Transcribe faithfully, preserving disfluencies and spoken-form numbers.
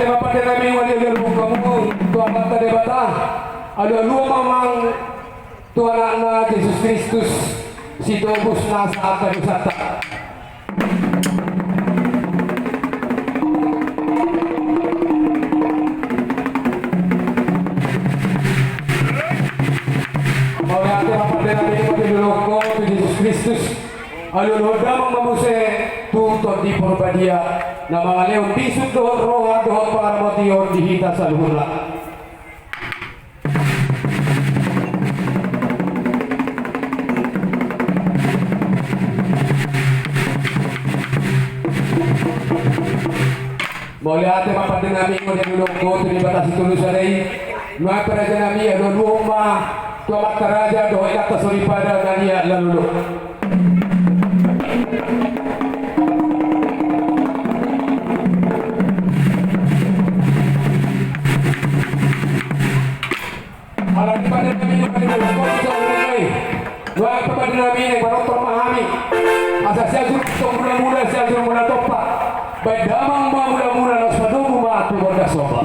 Ate ma pande nami, mauliate ma di hamu tu Amanta Debata. Alualuhon ma amang tu Anakna Jesus Kristus, sitobus nasa angka dosanta. Mauliate ma pande nami, mauliate ma di hamu tu Jesus Kristus. Alualuhon damang ma muse tu Tondi Porbadia, na mangalehon bisuk dohot roha dohot pangaramotion di hita saluhutna. Mauliate ma pande nami, mauliate ma di hamu tu Debata Sitolu Sada i. Nuaeng pe raja nami, alualuhon ma tu amanta raja dohot inanta soripada na liat lalu. Alani pande nami, pande nami, pande nami, pande nami, pande nami, pande nami, pande nami, asa Sianjur Tompa mula-mula, Sianjur Mula Tompa. Baen damang ma mula-mula, laos padomu ma tu Borga Somba.